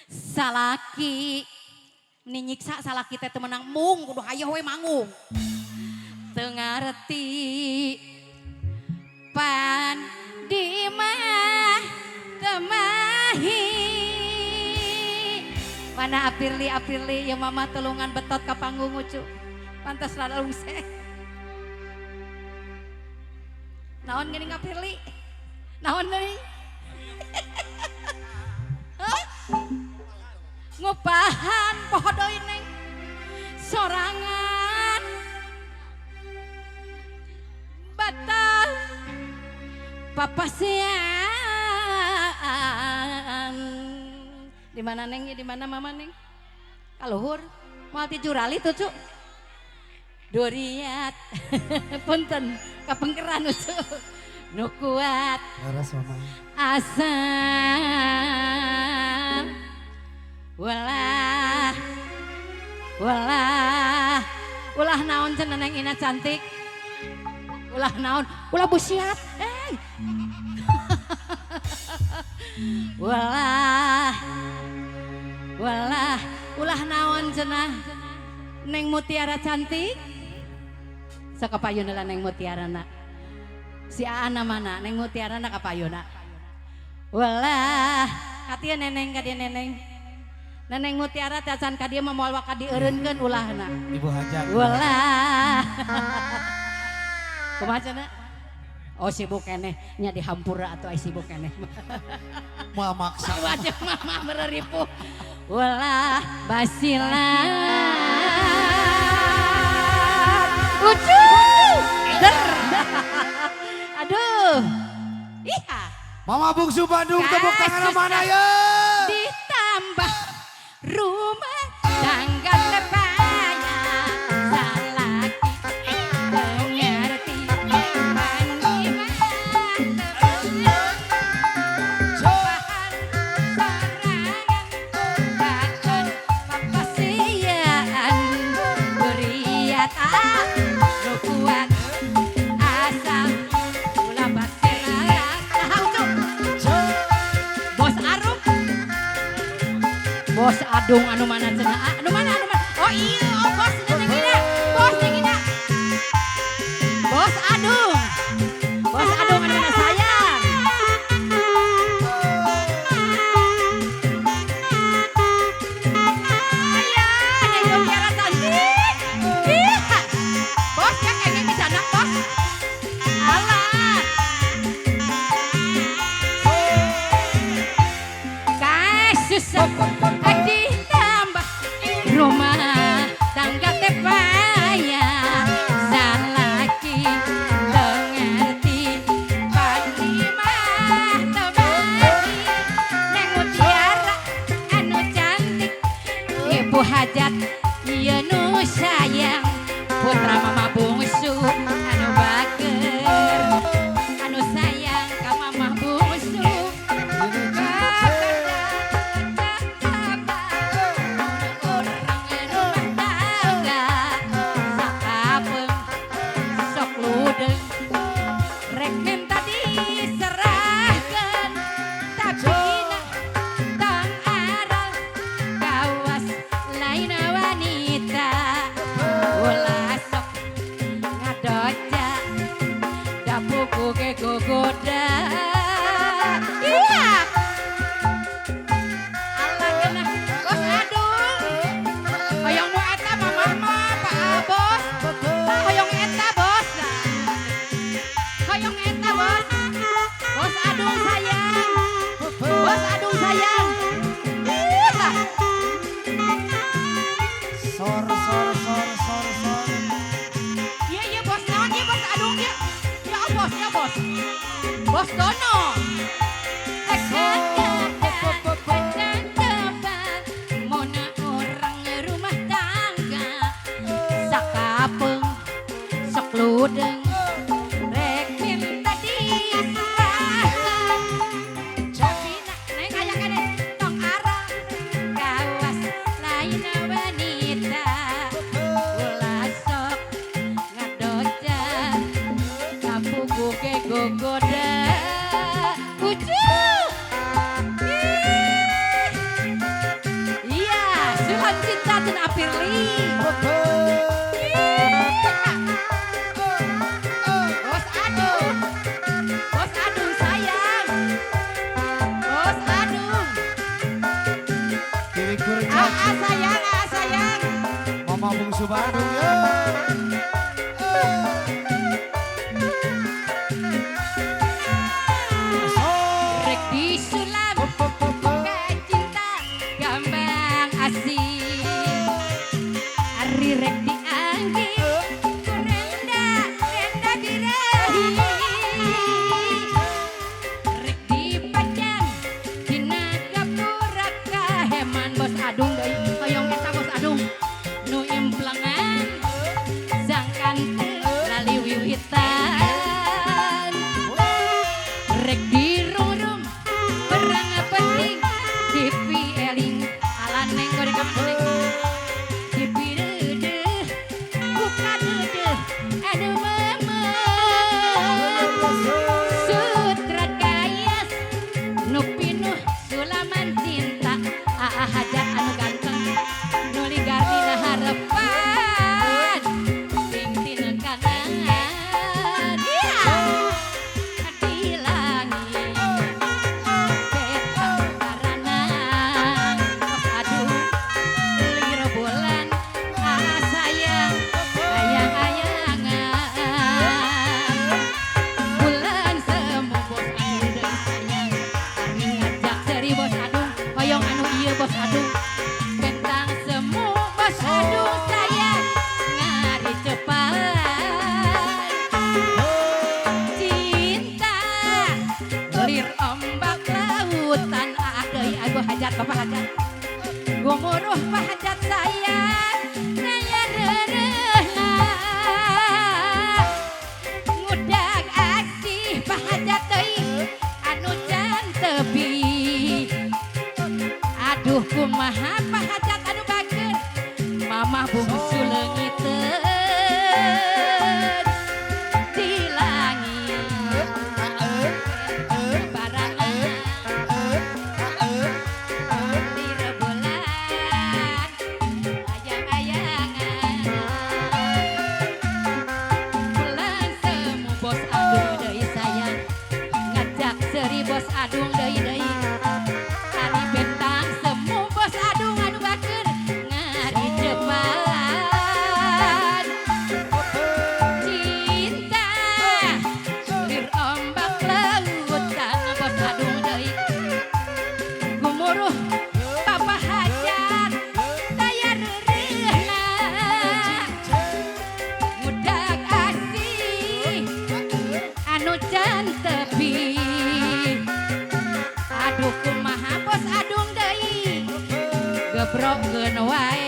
Salaki ni nyiksa salaki teh teu meunang mung kudu hayoh we manggung. Teu ngarti pan di mah temahi. Mana Apirli Apirli ya mama tulungan betot ka panggung ucu. Pantas lalungse. Naon geuning Apirli? Naon geuning? Hah? Ngupahan poho deui neng. Sorangan. Batal papasian. Di mana neng? Di mana mama neng? Kaluhur. Moal ti jurali tuh cu. Duriat. Punten kapengkeran ucu. Nu kuat. Laras mama. Asal ulah ulah ulah naon cenah neng Ina cantik. Ulah naon, ulah busiat. Ulah ulah ulah naon cenah neng Mutiara cantik. Sok kapayun lah neng Mutiara na. Si Aana mana neng Mutiara na kapayuna. Ulah katia neneng kadia neneng. Neneng Mutiara teh acan ka dieu mah moal waka dieureunkeun ulahna. Ibu Hajat. Ulah. Kumaha cenah? Oh sibuk keneh nya dihampura atuh ai sibuk keneh. Moal maksa. Wajah mama mereripuh. Ulah basilan. Lucu. Der. Aduh. Iya. Mama Bungsu Bandung tepuk tangan mana ya? Ditambah rumah tangga tepaya salaki mengerti panimah bahan sorangan bahkan papasian beriat ah nu kuat asal ulah basilan. Bos Arum, Bos Adung anu mana cenah? Anu mana anu mana? Oh iya, oh bos neng Ina, bos neng Ina. Bos Adung. Bos Adung anu mana sayang? Ayah, neng Mutiara cantik. Iya. Bos ya kayaknya bisa anak bos. Alah. Kasus ditambah rumah tangga tepaya salaki tengerti panimah tebaki neng Mutiara anu cantik ibu hajat ieu nu sayang putra mama bungsu anu bager anu sayang ka mama bungsu. Bos Dono. Mona orang rumah tangga sakapeung sok ludeng rek minta diserahkan tapi neng aya keneh tong arang kawas lain wanita ulah sok ngadoja kapugu ge gogoda. deui. Bos Adung. Bos Adung sayang. Bos Adung. Kirikur Aa caci. Sayang, aa sayang. Mama Bungsu Bandung ya. Rek disulam buka cinta gambang asih. Ari rek dianggi ku renda renda birahi. Rek dipajang dina gapura kaheman Bos Adung deui hoyong eta Bos Adung nu implengan sangkan teu lali wiwitan. Rek dirurung perang penting dipieling ala neng goreng ka mana neng dipireudeuh buka deudeuh aduh mama sutra kayas nu pinuh sulaman cinta aa hajat anu ganteng nu ligar dina harepan sing tinekanan iya di langit bentang karana Bos Adung lir bulan ah sayang ayang-ayangan bulan semu Bos Adung deui sayang ari ngajak seri Bos Adung hoyong anu ieu Bos Adung bentang semu Bos Adung sayang ngari cepat cinta lir ombak lautan deui ago hajat bapak hajat gumuruh pak hajat sayang daya reureuhna ngudag asih pak hajat deui anu can tepi aduh kumaha pak hajat anu bager mamah bungsu leungiteun di langit barangan di rebulan ayang-ayangan bulan semu Bos Adung deui sayang ngajak seri Bos Adung deui deui ari bentang semu Bos Adung anu bager ngari cepat cinta lir ombak lautan Bos Adung deui gumuruh papa hajat daya reureuhna ngudag asih anu can tepi aduh kumaha Bos Adung deui gebrokkeun wae.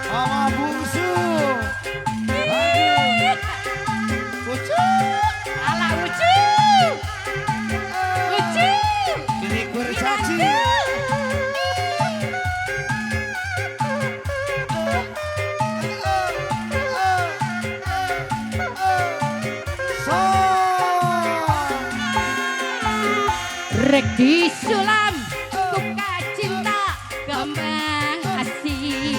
Mama Bungsu Bandung. Ucup. Ala ucu ucu Kirikur caci. Rek disulam kuka cinta gambang asih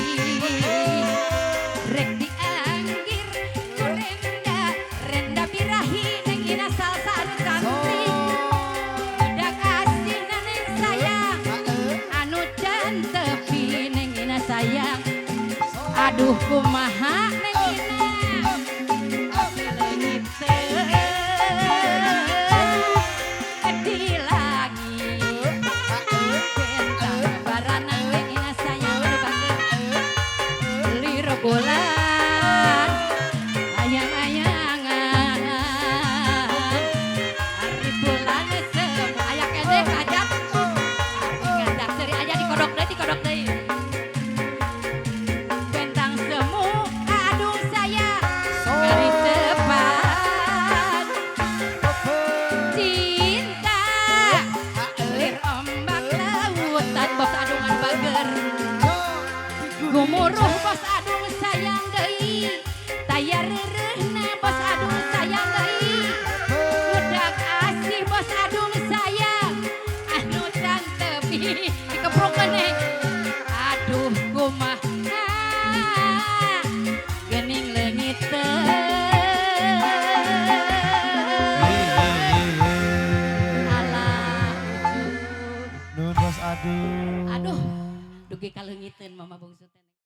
rek dianggir ku renda renda birahi neng ina salsa anu cantik udah asih neng sayang anu can tepi neng ina sayang aduh kumaha neng ina leungiteun di langit bentang baranang neng ina sayang anu bager lir bulan ayang-ayangan ari bulan semu aya keneh hajat ari ngajak seri aya dikodok deui bentang semu Dikebrukeun nih. Aduh kumaha geuning leungit teh. Alah. Nun bos aduh. Aduh, dugi kaleungiteun Mama Bungsu teh.